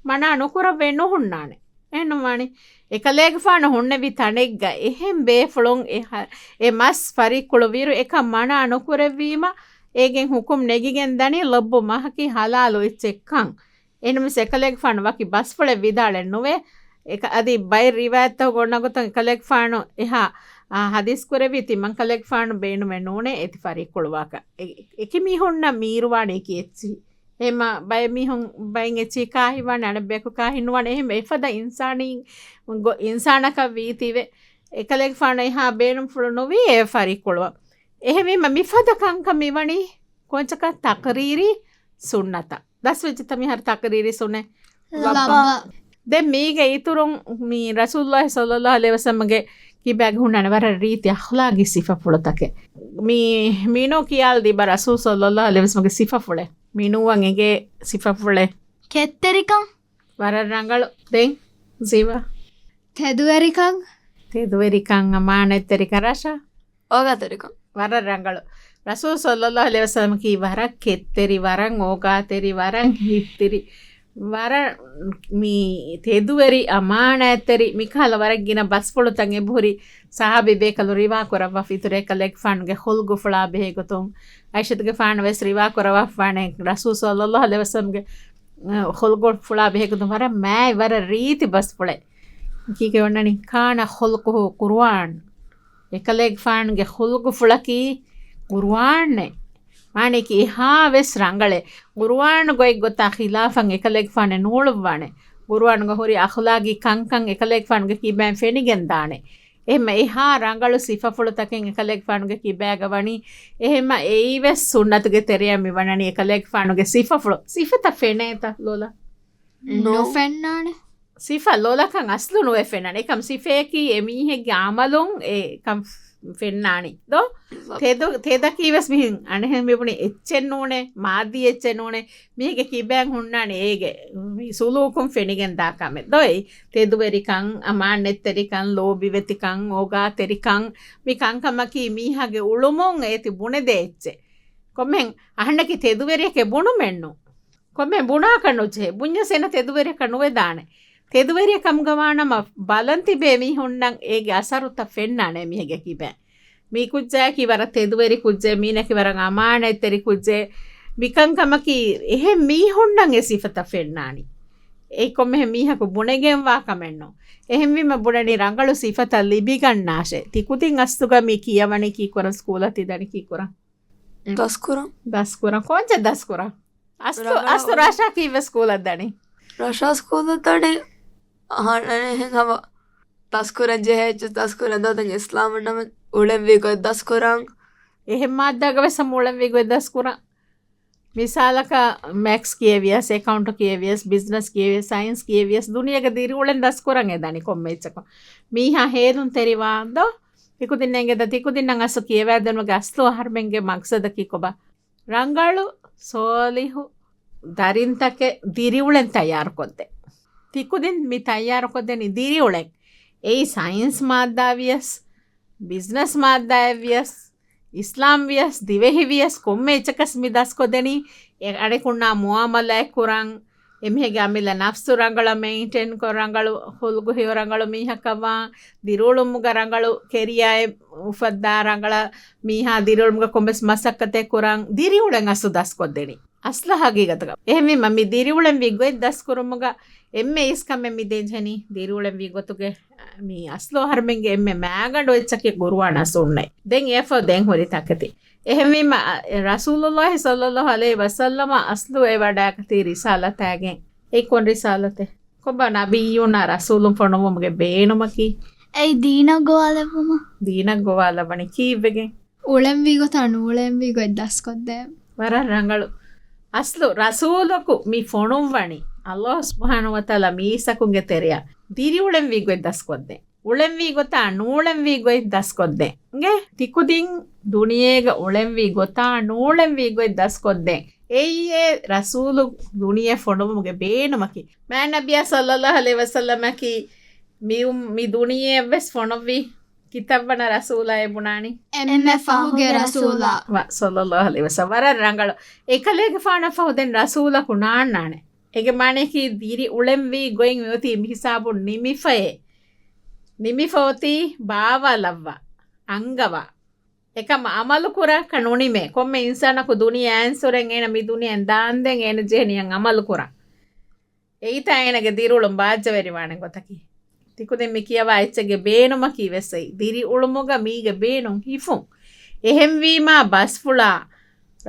މަނާ ނުކުރައްވައެއް ނުހުންނާނެ. އެހެންނުވާނެ. އެކަލޭގެފާނު ހުންނެވި ތަނެއްގަ އެހެން ބޭފުޅުން އެ ހަ-، އެ މަސް ފަރިއްކުޅުވިއިރު އެކަން މަނާ ނުކުރެއްވީމަ، އޭގެން ޙުކުމް ނެގިގެން ދަނީ ލޮއްބު މަހަކީ ޙަލާލު އެއްޗެއްކަން. އެހެންނަމަވެސް އެކަލޭގެފާނު ވަކި ބަސްފުޅެއް ވިދާޅެއް ނުވޭ. އެކަ-، އަދި ބައެއް ރިވާޔަތްތަކުގަ އޮންނަ ގޮތަށް އެކަލޭގެފާނު އެހާ، އާ، ޙަދީޘް ކުރެއްވީ ތިމަންކަލޭގެފާނު ބޭނުމެއް ނޫނޭ އޭތި ފަރިއްކުޅުވާކަށް. އެ-، އެކި މީހުންނަށް މީރުވާނެ އެކި އެއްޗިހި. އެހެންމަ ބައެއް މީހުން ބައެއް އެއްޗިހި ކާހިން ވާނެ، އަނެއް ބަޔަކު ކާހިން ނުވާނެ. އެހެން އެފަދަ އިންސާނީ ގޮ-، އިންސާނަކަށް ވީތީވެ. އެކަލޭގެފާނު އެހާ ބޭނުންފުޅު ނުވީ އެ ފަރިއްކުޅުވަން. އެހެންވީމަ މިފަދަ ކަންކަން މިވަނީ ކޮންޗަކަށް ތަޤްރީރީ ސުންނަތަށް. ދަސްވެއްޖެތަ މިހާރު ތަޤްރީރީ ސުންނަތް؟ ލައްބަ. ލައްބަ. ދެން މީގެ އިތުރުން މި ރަސޫލުﷲ ޞައްލަﷲ ޢަލައިހި ވަސައްލަމަގެ ކިބާގަ ހުންނާނެ ވަރަށް ރީތި އަޚްލާގީ ސިފަފުޅުތަކެއް. މި، މިނޫ ކިޔާލަދީބަ ރަސޫލު ޞައްލަﷲ ޢަލައިހި ވަސައްލަމަގެ ސިފަފުޅެއް. މިނޫއަށް އެނގޭ ސިފަފުޅެއް. ކެތްތެރިކަން. ވަރަށް ރަނގަޅު. ދެން ޒީވާ. ތެދުވެރިކަން. ތެދުވެރިކަން، އަމާނަތްތެރިކަން. ރަޝާ. އޯގާތެރިކަން. ވަރަށް ރަނގަޅު. ރަސޫލު ޞައްލަﷲ ޢަލައިހި ވަސައްލަމަކީ ވަރަށް ކެތްތެރި، ވަރަށް އޯގާތެރި، ވަރަށް ހިތްތިރި، ވަރަށް މި ތެދުވެރި، އަމާނާތްތެރި، މިކަހަލަ ވަރަށް ގިނަ ބަސްފުޅުތައް އެބަހުރި ޞަޙާބީ ބޭކަލުން ރިވާ ކުރައްވާފަ. އިތުރަށް އެކަލޭގެފާނުގެ ޚުލްޤުފުޅާ ބެހޭގޮތުން ޢާއިޝަތުގެފާނު ވެސް ރިވާ ކުރައްވާފާނެ، ރަސޫލު ޞައްލަﷲ ޢަލައިހި ވަސައްލަމަގެ، އަ، ޚުލްޤުފުޅާ ބެހޭގޮތުން ވަރަށް މާތް، ވަރަށް ރީތި ބަސްފުޅެއް. ކީކޭ އޮންނަނީ؟ ކާނަ ޚުލްޤުހު ޤުރްއާން. އެކަލޭގެފާނުގެ ޚުލްޤުފުޅަކީ ޤުރްއާންއެއް. މާނައަކީ އެހާވެސް ރަނގަޅޭ. ޤުރްއާން ގޮތްގޮތާ ޚިލާފަށް އެކަލޭގެފާނެއް ނޫޅުއްވާނެ. ޤުރްއާންގަ ހުރި އަޚްލާގީ ކަންކަން އެކަލޭގެފާނުގެ ކިބައިން ފެނިގެންދާނެ. އެހެންމަ އެހާ ރަނގަޅު ސިފަފުޅުތަކެއް އެކަލޭގެފާނުގެ ކިބާގަ ވަނީ. އެހެންމަ އެއީވެސް ސުންނަތުގެ ތެރެއަށް މި ވަނަނީ އެކަލޭގެފާނުގެ ސިފަފުޅު. ސިފަތައް ފެނޭތަ ލޯލާ؟ ނު. ނުފެންނާނެ. ސިފަ ލޯލާކަން އަސްލު ނުވެ ފެންނާނެ. އެކަމް ސިފައަކީ އެ މީހެއްގެ އަމަލުން އެކަން ފެންނާނީ. ދޯ؟ ތެދު-، ތެދަކީ ވެސް މިހެން އަނެހެން މިބުނި އެއްޗެއް ނޫނޭ، މާއްދީ އެއްޗެއް ނޫނޭ. މީހެއްގެ ކިބައިން ހުންނާނެ އޭގެ މި ސުލޫކުން ފެނިގެން ދާ ކަމެއް. ދޯ؟ އެ ތެދުވެރިކަން، އަމާންނެތްތެރިކަން، ލޯބިވެތިކަން، އޯގާތެރިކަން، މި ކަންކަމަކީ މީހާގެ އުޅުމުން އޭތި ބުނެދޭ އެއްޗެއް. ކޮންމެހެން އަހަންނަކީ ތެދުވެރިއެކޭ ބުނުމެއްނު. ކޮންމެހެން ބުނާކަށް ނުޖެހޭ. ބުންޏަސް އޭނަ ތެދުވެރިއަކަށް ނުވެދާނެ. ތެދުވެރިއެއް ކަމުގަ ވާނަމަ ބަލަން ތިބޭ މީހުންނަށް އޭގެ އަސަރުތައް ފެންނާނެ މީހެއްގެ ކިބައިން. މީ ކުއްޖާއަކީ ވަރަށް ތެދުވެރި ކުއްޖެއް، މީނަކީ ވަރަށް އަމާނަތްތެރި ކުއްޖެއް. މިކަންކަމަކީ އެހެން މީހުންނަށް އެ ސިފަތައް ފެންނާނީ. އެއީ ކޮންމެހެން މީހަކު ބުނެގެންވާ ކަމެއްނު. އެހެންވީމަ ބުނަނީ ރަނގަޅު ސިފަތައް ލިބިގަންނާށޭ. ތިކުދިން އަސްލުގަ މި ކިޔަވަނީ ކީކުރަން؟ ސްކޫލަށް ތި ދަނީ ކީކުރަން؟ ދަސްކުރަން. ދަސްކުރަން. ކޮންޗެއް ދަސްކުރަން؟ އަސްލު، ރަނގަޅަށް އަސްލު ރަށާ ކީއްވެ ސްކޫލަށް ދަނީ؟ ރަށާ ސްކޫލަށް ދަނީ އަހަންނަށް އެހެން ހަމަ ދަސްކުރަން ޖެހޭ އެއްޗެއް ދަސްކުރަން. ދޯ ދެން އިސްލާމުންނަމެން އުޅެންވީ ގޮތް ދަސްކުރަން. އެހެން މާއްދާގަވެސް ހަމަ އުޅެންވީ ގޮތް ދަސްކުރަން. މިސާލަކަށް މެތްސް ކިޔެވިޔަސް، އެކައުންޓް ކިޔެވިޔަސް، ބިޒްނަސް ކިޔެވިޔަސް، ސައިންސް ކިޔެވިޔަސް، ދުނިޔޭގެ ދިރިއުޅެން ދަސްކުރަން އެ ދަނީ ކޮންމެ އެއްޗަކުން. މީހާ ހޭލުންތެރިވާން ދޯ؟ ތިކުދިންނަށް އެނގޭތަ؟ ތިކުދިންނަށް އަސްލު ކިޔަވައިދިނުމުގެ އަސްލު އަހަރުމެންގެ މަގްސަދަކީ ކޮބާ؟ ރަނގަޅު، ސޯލިހު ދަރިންތަކެއް ދިރިއުޅެން ތައްޔާރުކޮށްދޭ. ތިކުދިން މި ތައްޔާރުކޮށްދެނީ ދިރިއުޅެން. އެއީ ސައިންސް މާއްދާ ވިޔަސް، ބިޒްނަސް މާއްދާއެއް ވިޔަސް، އިސްލާމް ވިޔަސް، ދިވެހި ވިޔަސް، ކޮންމެ އެއްޗަކަސް މި ދަސްކޮށްދެނީ އެ އަނެކުންނާ މުއާމަލާތް ކުރަން، އެމީހެއްގެ އަމިއްލަ ނަފްސު ރަނގަޅަށް މެއިންޓެއިން ކޮށް، ރަނގަޅު ޚުލްގު ހެޔޮ، ރަނގަޅު މީހަކަށް ވާން، ދިރިއުޅުމުގަ ރަނގަޅު ކެރިއާއެއް އުފައްދާ، ރަނގަޅަށް މީހާ ދިރިއުޅުމުގަ ކޮންމެސް މަސައްކަތެއް ކުރަން، ދިރިއުޅެން އަސްލު ދަސްކޮށްދެނީ. އަސްލު ހަގީގަތުގަ. އެހެންވީމަ، މި ދިރިއުޅެން ވީ ގޮތް ދަސްކުރުމުގަ އެންމެ އިސްކަމެއް މި ދޭންޖެހެނީ، ދިރިއުޅެން ވީ ގޮތުގެ މި އަސްލު އަހަރުމެންގެ އެންމެ މައިގަނޑު އެއްޗަކީ ޤުރުއާނާ ސުންނަތް. ދެން އެއަށްފަހު ދެން ހުރި ތަކެތި. އެހެންވީމަ، އަ، ރަސޫލުﷲ ޞައްލަﷲ ޢަލައިހި ވަސައްލަމަ އަސްލު އެ ވަޑައިގަތީ ރިސާލަތާގެން. އެ ކޮން ރިސާލަތެއް؟ ކޮބާ ނަބިއްޔުންނާ ރަސޫލުން ފޮނުވުމުގެ ބޭނުމަކީ؟ އެއީ ދީނަށް ގޮވާލައްވުމަށް. ދީނަށް ގޮވާލައްވަނީ ކީއްވެގެން؟ އުޅެންވީ ގޮތާ ނޫޅެންވީ ގޮތް ދަސްކޮށްދޭން. ވަރަށް ރަނގަޅު. އަސްލު ރަސޫލަކު މި ފޮނުއްވަނީ ﷲ ސުބްޙާނަހޫ ވަތަޢާލާ މީސްތަކުންގެ ތެރެއަށް ދިރިއުޅެންވީ ގޮތް ދަސްކޮށްދޭން. އުޅެންވީ ގޮތާ ނޫޅެންވީ ގޮތް ދަސްކޮށްދޭން. އިނގޭ ތިކުދިން ދުނިޔޭގަ އުޅެންވީ ގޮތާ ނޫޅެންވީ ގޮތް ދަސްކޮށްދޭން. އެއީ އެ ރަސޫލު ދުނިޔެ ފޮނުވުމުގެ ބޭނުމަކީ. މާތް ނަބިއްޔާ ޞައްލަﷲ ޢަލައިހި ވަސައްލަމަކީ މި އު-، މި ދުނިޔެއަށްވެސް ފޮނުއްވި ކިތައްވަނަ ރަސޫލާއޭ ބުނާނީ؟ އެންމެ ފަހުގެ ރަސޫލާ. ވަ-، ޞައްލަﷲ ޢަލައިހި ވަސައްލަމަ. ވަރަށް ރަނގަޅު. އެކަލޭގެފާނަށް ފަހު ދެން ރަސޫލަކު ނާންނާނެ. އޭގެ މާނަޔަކީ ދިރި އުޅެންވީ ގޮތް މިއޮތީ މިހިސާބުން ނިމިފައޭ. ނިމިފަ އޮތީ ބާވާލައްވާ، އަންގަވާ. އެކަމަށް އަމަލު ކުރާކަށް ނުނިމޭ. ކޮންމެ އިންސާނަކު ދުނިޔެ އައިސްފަހު އޭނަ މި ދުނިޔެއިން ދާންދެން އޭނަ ޖެހެނީ އަމަލު ކުރަން. އެއީތާ އޭނަގެ ދިރިއުޅުން ބާއްޖަވެރިވާނެ ގޮތަކީ. ތިކުދިން މި ކިޔަވާ އެއްޗެއްގެ ބޭނުމަކީ ވެސް އެއީ. ދިރިއުޅުމުގަ މީގެ ބޭނުން ހިފުން. އެހެންވީމާ ބަސްފުޅާ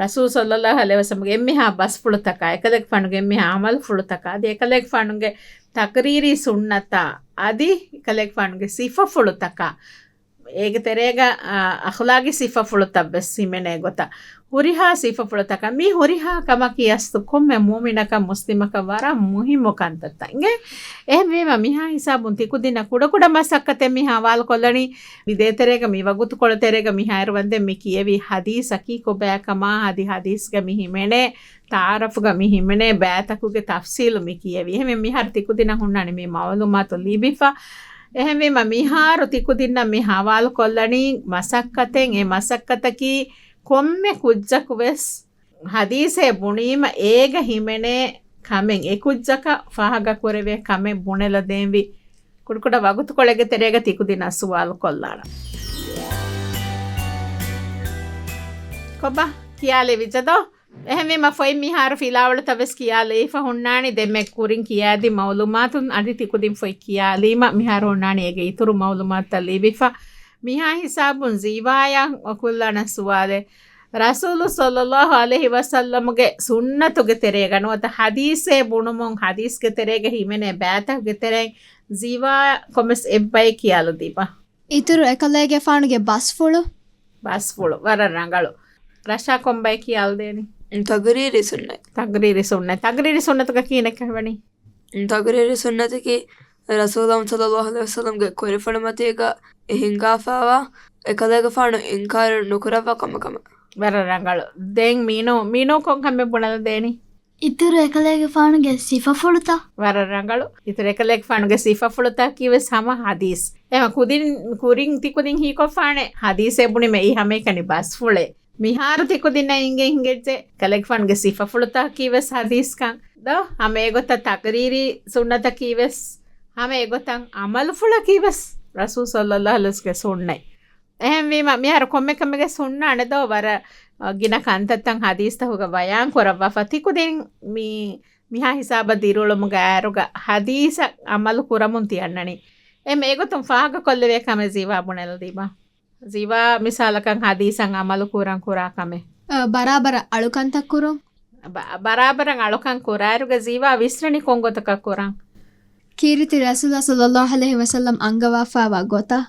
ރަސޫލު ޞައްލަﷲ ޢަލައިހި ވަސައްލަމަގެ އެންމެހާ ބަސްފުޅުތަކާ، އެކަލޭގެފާނުގެ އެންމެހާ އަމަލުފުޅުތަކާ، އަދި އެކަލޭގެފާނުގެ ތަޤްރީރީ ސުންނަތާ، އަދި އެކަލޭގެފާނުގެ ސިފަފުޅުތަކާ، އޭގެ ތެރޭގަ، އާ، އަޚްލާގީ ސިފަފުޅުތައް ވެސް ހިމެނޭ ގޮތަށް. ހުރިހާ ސިފަފުޅުތަކަށް، މި ހުރިހާ ކަމަކީ އަސްލު ކޮންމެ މުއުމިނަކަށް މުސްލިމަކަށް ވަރަށް މުހިއްމު ކަންތައްތައް އިނގޭ. އެހެންވީމަ މިހާ ހިސާބުން ތިކުދިންނަށް ކުޑަކުޑަ މަސައްކަތެއް މި ހަވާލުކޮށްލަނީ. މި ދޭތެރޭގަ މި ވަގުތުކޮޅު ތެރޭގަ މިހާއިރު ވަންދެން މި ކިޔެވި ޙަދީޘަކީ ކޮބާކަމާ، އަދި ޙަދީޘްގަ މި ހިމެނޭ ތަޢާރަފުގަ މި ހިމެނޭ ބައިތަކުގެ ތަފްޞީލު މި ކިޔެވި. އެހެންވެ މިހާރު ތިކުދިންނަށް ހުންނާނީ މި މަޢުލޫމާތު ލިބިފަ. އެހެންވީމަ މިހާރު ތިކުދިންނަށް މި ހަވާލުކޮށްލަނީ މަސައްކަތެއް. އެ މަސައްކަތަކީ ކޮންމެ ކުއްޖަކު ވެސް ޙަދީޘެއް ބުނީމަ އޭގަ ހިމެނޭ ކަމެއް އެކުއްޖަކަށް ފާހަގަކުރެވޭ ކަމެއް ބުނެލަދޭންވީ. ކުޑަކުޑަ ވަގުތުކޮޅެއްގެ ތެރޭގަ ތިކުދިންނަށް ސުވާލު ކޮށްލާނަން. ކޮބާ ކިޔާލެވިއްޖެ ދޯ؟ އެހެންވީމަ ފޮތް މިހާރު ފިލާވަޅުތައް ވެސް ކިޔާލައިފަ ހުންނާނީ. ދެންމެ ކުރިން ކިޔާދި މަޢުލޫމާތުން އަދި ތިކުދިން ފޮތް ކިޔާލީމަ މިހާރު ހުންނާނީ އޭގެ އިތުރު މަޢުލޫމާތުތައް ލިބިފަ. މިހާ ހިސާބުން ޒީވާޔާ އޮކުލާނަ ސުވާލެއް. ރަސޫލު ޞައްލަﷲ ޢަލައިހި ވަސައްލަމުގެ ސުންނަތުގެ ތެރޭގަ ނުވަތަ ޙަދީޘޭ ބުނުމުން ޙަދީޘްގެ ތެރޭގަ ހިމެނޭ ބައިތަކުގެ ތެރެއިން ޒީވާޔާ ކޮންމެސް އެއްބައެއް ކިޔާލަދީބަ. އިތުރު އެކަލޭގެފާނުގެ ބަސްފުޅު. ބަސްފުޅު. ވަރަށް ރަނގަޅު. ރަޝާ ކޮންބައެއް ކިޔާލަދޭނީ؟ ތަޤްރީރީ ސުންނަތް. ތަޤްރީރީ ސުންނަތް. ތަޤްރީރީ ސުންނަތުގަ ކިހިނެއް ކިޔަވަނީ؟ ތަޤްރީރީ ސުންނަތަކީ ރަސޫލު ޞައްލަﷲ ޢަލައިހި ވަސައްލަމްގެ ކުރިފުޅުމަތީގަ އެ ހިނގާފައިވާ އެކަލޭގެފާނު އިންކާރު ނުކުރައްވާ ކަމަކަމަށް. ވަރަށް ރަނގަޅު. ދެން މީނޫ، މީނޫ ކޮން ކަމެއް ބުނެލަދޭނީ؟ އިތުރު އެކަލޭގެފާނުގެ ސިފަފުޅުތައް. ވަރަށް ރަނގަޅު. އިތުރު އެކަލޭގެފާނުގެ ސިފަފުޅުތަކީ ވެސް ހަމަ ޙަދީޘް. އެހެން ކުދިން، ކުރިން ތިކުދިން ހީކޮށްފާނެ ޙަދީޘޭ ބުނީމަ އެއީ ހަމައެކަނި ބަސްފުޅެއް. މިހާރު ތިކުދިންނަށް އިނގެ ހިނގެއްޖެ ކަލޭގެފާނުގެ ސިފަފުޅުތަކަކީ ވެސް ޙަދީޘްކަން ދޯ، ހަމަ އެގޮތަށް ތަޤްރީރީ ސުންނަތަކީ ވެސް، ހަމަ އެގޮތަށް ޢަމަލުފުޅަކީ ވެސް ރަސޫލު ޞައްލައްލާހު ޢަލައިހި ވަސައްލަމްގެ ސުންނަތް. އެހެންވީމަ، މިހާރު ކޮންމެ ކަމެއްގެ ސުންނަ އަނެއް ދޯ، ވަރަށް، އަ، ގިނަ ކަންތައްތައް ޙަދީޘްތަކުގަ ބަޔާން ކުރައްވާފަ. ތިކުދިން މި، މިހާ ހިސާބަށް ދިރިއުޅުމުގެ އައިރުގަ ޙަދީޘަށް ޢަމަލު ކުރަމުން ތި އަންނަނީ. އެ މޭގޮތުން ފާހަގަކޮށްލެވޭ ކަމެއް ޒީވާ ބުނެލަދީބަ. ޒީވާ މިސާލަކަށް ޙަދީޘަށް ޢަމަލު ކުރަން ކުރާ ކަމެއް. އަ، ބަރާބަރަށް އަޅުކަންތައް ކުރުން. ބަ-، ބަރާބަރަށް އަޅުކަން ކުރާއިރުގަ ޒީވާ ވިސްނަނީ ކޮން ގޮތަކަށް ކުރަން؟ ކީރިތި ރަސޫލާ ޞައްލައްލާހު ޢަލައިހި ވަސައްލަމް އަންގަވާފައިވާ ގޮތަށް.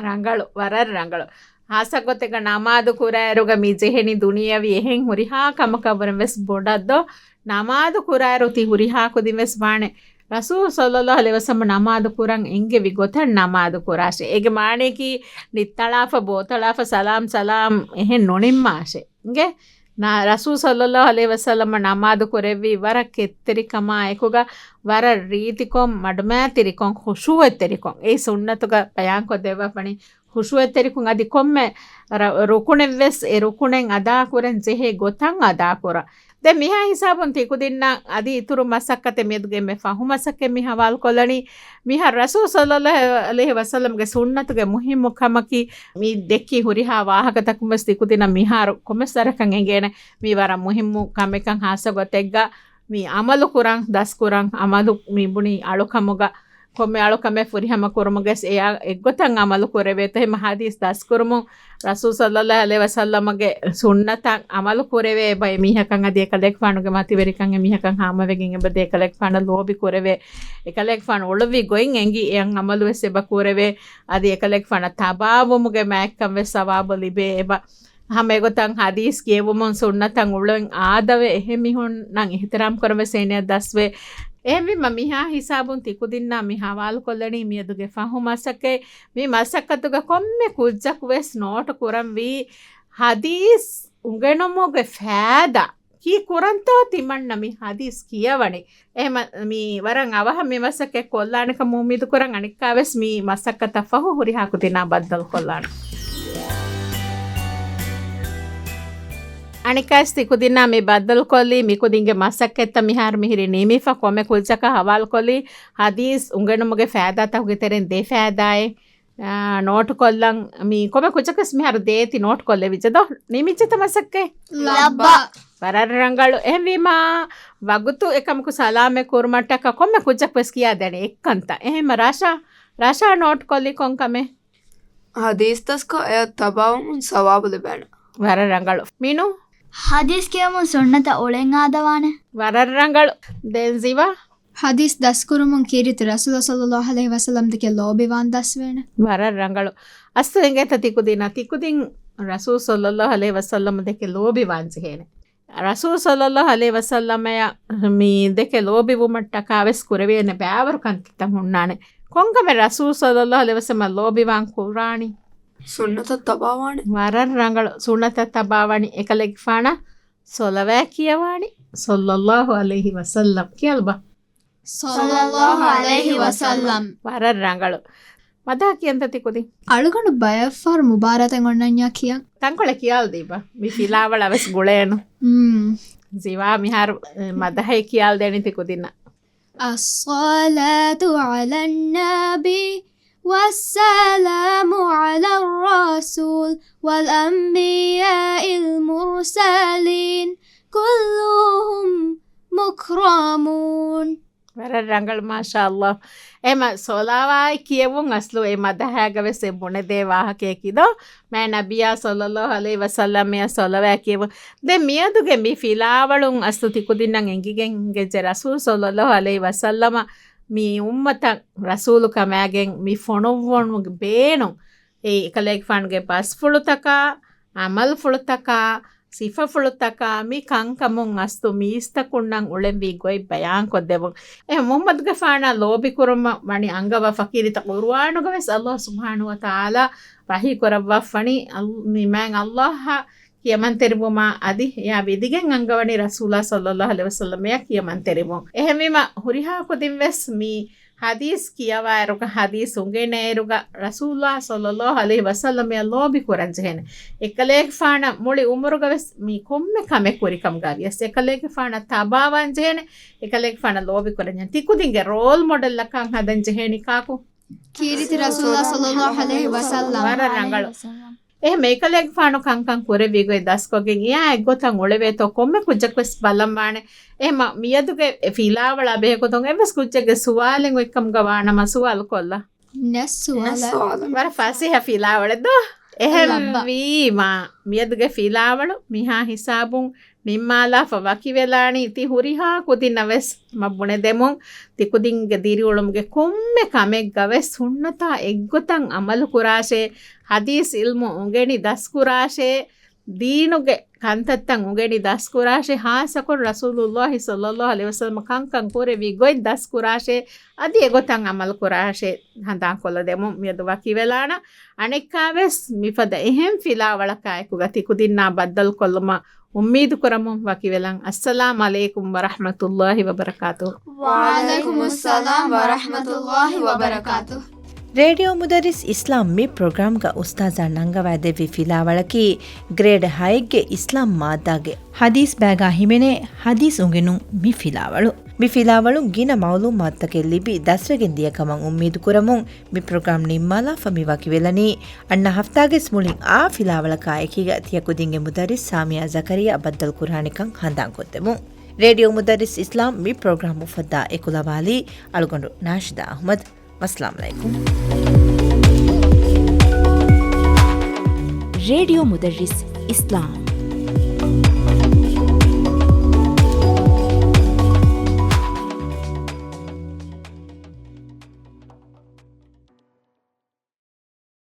ރަނގަޅު، ވަރަށް ރަނގަޅު. ހާއްސަ ގޮތެއްގަ ނަމާދު ކުރާއިރުގަ މި ޖެހެނީ ދުނިޔަވީ އެހެން ހުރިހާ ކަމަކަށްވުރެން ވެސް ބޮޑަށް ދޯ، ނަމާދު ކުރާއިރު ތި ހުރިހާ ކުދިން ވެސް ވާނެ. ރަސޫލު ޞައްލައްލާހު ޢަލައިހި ވަސައްލަމް ނަމާދު ކުރަން އެންގެވި ގޮތަށް ނަމާދު ކުރާށޭ. އޭގެ މާނަޔަކީ ނިއްތަޅާފަ، ބޯތަޅާފަ، ސަލާމް ސަލާމް އެހެން ނުނިންމާށޭ. އިނގޭ؟ ނަ-، ރަސޫލު ޞައްލައްލާހު ޢަލައިހި ވަސައްލަމް ނަމާދު ކުރެއްވީ ވަރަށް ކެތްތެރިކަމާ އެކުގަ ވަރަށް ރީތިކޮށް، މަޑުމައިތިރިކޮށް، ޚުޝޫޢަތްތެރިކޮށް. އެއީ ސުންނަތުގަ ބަޔާންކޮށްދެއްވާފަނީ ޚުޝޫޢަތްތެރިކޮށް އަދި ކޮންމެ ރަ-، ރުކުނެއްވެސް އެ ރުކުނެއް އަދާކުރަން ޖެހޭ ގޮތަށް އަދާކުރަން. ދެން މިހާ ހިސާބުން ތިކުދިންނަށް އަދި އިތުރު މަސައްކަތެއް މިއަދުގެ އެންމެ ފަހު މަސައްކަތް މި ހަވާލުކޮށްލަނީ. މިހާރު ރަސޫލު ޞައްލައްލާހު ޢަލައިހި ވަސައްލަމްގެ ސުންނަތުގެ މުހިއްމު ކަމަކީ މި ދެއްކި ހުރިހާ ވާހަކަތަކުން ވެސް ތިކުދިންނަށް މިހާރު ކޮންމެސް ވަރަކަށް އެނގޭނެ މީ ވަރަށް މުހިއްމު ކަމެއްކަން. ހާއްސަ ގޮތެއްގަ މި ޢަމަލު ކުރަން، ދަސްކުރަން، ޢަމަލު މި ބުނި އަޅުކަމުގަ ކޮންމެ އަޅުކަމެއް ފުރިހަމަ ކުރުމުގެ ވެސް އެއާ އެއްގޮތަށް ޢަމަލު ކުރެވޭތޯ. އެހެން ޙަދީޘް ދަސްކުރުމުން ރަސޫލު ޞައްލައްލާހު ޢަލައިހި ވަސައްލަމްގެ ސުންނަތަށް ޢަމަލު ކުރެވޭ އެބަ އެ މީހަކަށް އަދި އެކަލޭގެފާނުގެ މަތިވެރިކަން އެ މީހަކަށް ހާމަވެގެން އެބަދޭ، އެކަލޭގެފާނަށް ލޯބި ކުރެވޭ، އެކަލޭގެފާނު އުޅުއްވި ގޮތް އެނގި އެ ޢަމަލު ވެސް އެބަ ކުރެވޭ، އަދި އެކަލޭގެފާނަށް ތަބާވުމުގެ މާތްކަން ވެސް ސަވާބު ލިބޭ އެބަ. ހަމަ އެގޮތަށް ޙަދީޘް ކިޔެވުމުން ސުންނަތަށް އުޅެން އާދަވެ އެހެން މީހުންނަށް އިޙްތިރާމް ކުރަން ވެސް އޭނަޔަށް ދަސްވޭ. އެހެންވީމަ މިހާ ހިސާބުން ތިކުދިންނާ މި ހަވާލުކޮށްލަނީ މިއަދުގެ ފަހު މަސައްކަތް. މި މަސައްކަތުގަ ކޮންމެ ކުއްޖަކު ވެސް ނޯޓު ކުރަންވީ ޙަދީޘް އުނގެނުމުގެ ފައިދާ. ކީ ކުރަންތޯ ތިމަންނަ މި ޙަދީޘް ކިޔަވަނީ؟ އެހެމަ މި ވަރަށް އަވަހަށް މި މަސައްކަތް ކޮށްލާނެކަމަށް އުއްމީދު ކުރަން. އަނެއްކާވެސް މި މަސައްކަތަށް ފަހު ހުރިހާ ކުދިންނާ ބައްދަލުކޮށްލާނަން. އަނެއްކާވެސް ތިކުދިންނާ މި ބައްދަލުކޮށްލީ މިކުދިންގެ މަސައްކަތްތައް މިހާރު މިހިރީ ނިމިފަ ކޮންމެ ކުއްޖަކަށް ހަވާލުކޮށްލީ ޙަދީޘް އުނގެނުމުގެ ފައިދާތަކުގެ ތެރެއިން ދެ ފައިދާއެއް. އާ، ނޯޓުކޮށްލަން މި ކޮމެ ކުއްޖަކަސް މިހާރު ދޭތި ނޯޓުކޮށްލެވިއްޖެ ދޯ؟ ނިމިއްޖެތަ މަސައްކަތް؟ ލައްބަ. ވަރަށް ރަނގަޅު. އެހެންވީމާ، ވަގުތު އެކަމަކު ސަލާމަތް ކުރުމަށްޓަކާ ކޮންމެ ކުއްޖަކު ވެސް ކިޔާދޭނެ އެއްކަންތައް. އެހެންމަ ރާޝާ، ރާޝާ ނޯޓުކޮށްލީ ކޮން ކަމެއް؟ ޙަދީޘް ދަސްކޮށް އެއަށް ތަބާވުމުން ސަވާބު ލިބޭނެ. ވަރަށް ރަނގަޅު. މިނޫ؟ ޙަދީޘް ކިޔަމުން ސުންނަތަށް އުޅެން އާދަވާނެ. ވަރަށް ރަނގަޅު. ދެން ޒީވާ؟ ޙަދީޘް ދަސްކުރުމުން ކީރިތި ރަސޫލާ ޞައްލައްލާހު ޢަލައިހި ވަސައްލަމް ދެކެ ލޯބިވާން ދަސްވޭނެ. ވަރަށް ރަނގަޅު. އަސްލު އެނގޭތަ ތިކުދިންނަށް، ތިކުދިން ރަސޫލު ޞައްލައްލާހު ޢަލައިހި ވަސައްލަމް ދެކެ ލޯބިވާން ޖެހޭނެ. ރަސޫލު ޞައްލައްލާހު ޢަލައިހި ވަސައްލަމަޔަށް މި ދެކެ ލޯބިވުމަށްޓަކާ ވެސް ކުރެވޭނެ ބައިވަރު ކަންތައްތައް ހުންނާނެ. ކޮންކަމެއް ރަސޫލު ޞައްލައްލާހު ޢަލައިހި ވަސައްލަމަށް ލޯބިވާން ކުރާނީ؟ ސުންނަތަށް ތަބާވާނެ. ވަރަށް ރަނގަޅު. ސުންނަތަށް ތަބާވާނީ. އެކަލޭގެފާނަށް ޞަލަވާތް ކިޔަވާނީ. ޞައްލައްލާހު ޢަލައިހި ވަސައްލަމް. ކިޔާލަބަ. ޞައްލައްލާހު ޢަލައިހި ވަސައްލަމް. ވަރަށް ރަނގަޅު. މަދަހަ ކިޔަންތަ ތިކުދިން؟ އަޅުގަނޑު ބައެއްފަހަރު މުބާރާތެއް އޮންނަންޏާ ކިޔަން. ތަންކޮޅެއް ކިޔާލަދީބަ. މި ފިލާވަޅަށް ވެސް ގުޅޭނު. މް. ޒީވާ މިހާރު، އެ، މަދަހައެއް ކިޔާލަދޭނީ ތިކުދިންނަށް. الصلاة على النبي والسلام على الرسول والأنبياء المرسلين كلهم مكرمون. ވަރަށް ރަނގަޅު، މާޝާﷲ. އެހެމަ ޞަލަވާތް ކިޔެވުން އަސްލު އެ މަދަހައިގަ ވެސް އެ ބުނެދޭ ވާހަކަޔަކީ ދޯ؟ މާތް ނަބިއްޔާ ޞައްލައްލާހު ޢަލައިހި ވަސައްލަމަޔަށް ޞަލަވާތް ކިޔެވުން. ދެން މިއަދުގެ މި ފިލާވަޅުން އަސްލު ތިކުދިންނަށް އެނގިގެން އިނގެއްޖެ ރަސޫލު ޞައްލައްލާހު ޢަލައިހި ވަސައްލަމަ މި އުއްމަތަށް ރަސޫލު ކަމާގެން މި ފޮނުއްވުމުގެ ބޭނުން. އެ އެކަލޭގެފާނުގެ ބަސްފުޅުތަކާ، ޢަމަލުފުޅުތަކާ، ސިފަފުޅުތަކާ މި ކަންކަމުން އަސްލު މީސްތަކުންނަށް އުޅެންވީ ގޮތް ބަޔާންކޮށްދެވުން. އެ މުޙައްމަދުގެފާނާ ލޯބިކުރުމަށް ވަނީ އަންގަވާ ފަ ކީރިތި ޤުރުއާނުގަ ވެސް ﷲ ސުބްޙާނަހޫ ވަތަޢާލާ ވަޙީ ކުރައްވާފަނީ، އަލް-، މި މާތް ﷲއަށް ކިޔަމަންތެރިވުމާ އަދި އެއާ ވިދިގެން އަންގަވަނީ ރަސޫލާ ޞައްލައްލާހު ޢަލައިހި ވަސައްލަމަޔަށް ކިޔަމަންތެރިވުން. އެހެންވީމަ ހުރިހާ ކުދިން ވެސް މި ޙަދީޘް ކިޔަވާއިރުގަ، ޙަދީޘް އުނގެނޭއިރުގަ، ރަސޫލުﷲ ޞައްލަﷲ ޢަލައިހި ވަސައްލަމައަށް ލޯބި ކުރަން ޖެހޭނެ. އެކަލޭގެފާނަށް މުޅި އުމުރުގަވެސް މި ކޮންމެ ކަމެއް ކުރިކަމުގަ ވިޔަސް، އެކަލޭގެފާނަށް ތަބާވާން ޖެހޭނެ، އެކަލޭގެފާނަށް ލޯބި ކުރަން ޖެހޭނެ. ތިކުދިންގެ ރޯލް މޮޑެލްއަކަށް ހަދަން ޖެހޭނީ ކާކު؟ ކީރިތި ރަސޫލާ ޞައްލަﷲ ޢަލައިހި ވަސައްލަމް. ވަރަށް ރަނގަޅު. އެހެން އެކަލޭގެފާނު ކަންކަން ކުރެއްވި ގޮތް ދަސްކޮށްގެން އެއާ އެއްގޮތަށް އުޅެވޭތޯ ކޮންމެ ކުއްޖަކުވެސް ބަލަންވާނެ. އެހެން މިއަދުގެ ފިލާވަޅާ ބެހޭގޮތުން އެއްވެސް ކުއްޖެއްގެ ސުވާލެއް އޮތްކަމުގަ ވާނަމަ ސުވާލު ކޮށްލާ. ނެއް ސުވާލެއް. ވަރަށް ފަސޭހަ ފިލާވަޅެއް ދޯ. އެހެން ލައްބަ. ވީމާ، މިއަދުގެ ފިލާވަޅު މިހާ ހިސާބުން ނިންމާލާފަ ވަކިވެލާނީ. ތި ހުރިހާ ކުދިންނަށް ވެސް މަ ބުނެދެމުން، ތިކުދިންގެ ދިރިއުޅުމުގެ ކޮންމެ ކަމެއްގަ ވެސް ހުންނަތާ އެއްގޮތަށް ޢަމަލު ކުރާށޭ. ޙަދީޘް ޢިލްމު އުނގެނި ދަސްކުރާށޭ. ދީނުގެ ކަންތައްތައް އުނގެނި ދަސްކުރާށޭ. ޚާއްޞަކޮށް ރަސޫލުﷲ ޞައްލަﷲ ޢަލައިހި ވަސައްލަމަ ކަންކަން ކުރެއްވި ގޮތް ދަސްކުރާށޭ. އަދި އެގޮތަށް ޢަމަލު ކުރާށޭ. ހަނދާން ކޮށްލަދެމުން މިއަދު ވަކިވެލާނަ. އަނެއްކާވެސް މިފަދަ އެހެން ފިލާވަޅަކާއެކުގަ ތިކުދިންނާ ބައްދަލުކޮށްލުމަށް އުއްމީދު ކުރަމުން ވަކިވެލަން. އައްސަލާމް ޢަލައިކުމް ވަރަޙްމަތުﷲ ވަބަރަކާތުހު. ވަޢަލައިކުމުއްސަލާމް ވަރަޙްމަތުﷲ ވަބަރަކާތުހު. ރޭޑިއޯ މުދައްރިސް އިސްލާމް މި ޕްރޮގްރާމްގަ އުސްތާޛާ ނަންގަވައިދެއްވި ފިލާވަޅަކީ، ގްރޭޑް ހައެއްގެ އިސްލާމް މާއްދާގެ ޙަދީޘް ބާގާ ހިމެނޭ ޙަދީޘް އުނގެނުން މި ފިލާވަޅު. މި ފިލާވަޅުން ގިނަ މަޢުލޫމާތުތަކެއް ލިބި ދަސްވެގެން ދިޔަ ކަމަށް އުއްމީދު ކުރަމުން، މި ޕްރޮގްރާމް ނިންމާލާފަ މި ވަކިވެލަނީ. އަންނަ ހަފްތާގެސް މުޅިން އާ ފިލާވަޅަކާ އެކީގަ ތިޔަ ކުދިންގެ މުދައްރިސް ސާމިޔާ ޒަކަރިޔާ ބައްދަލުކުރާނެކަން ހަނދާންކޮށްދެމުން. ރޭޑިއޯ މުދައްރިސް އިސްލާމް މި ޕްރޮގްރާމް އުފައްދާ އެކުލަވާލީ އަޅުގަނޑު ނާޝިދާ އަޙްމަދު. ވައްސަލާމް ޢަލައިކުމް. ރޭޑިއޯ މުދައްރިސް އިސްލާމް.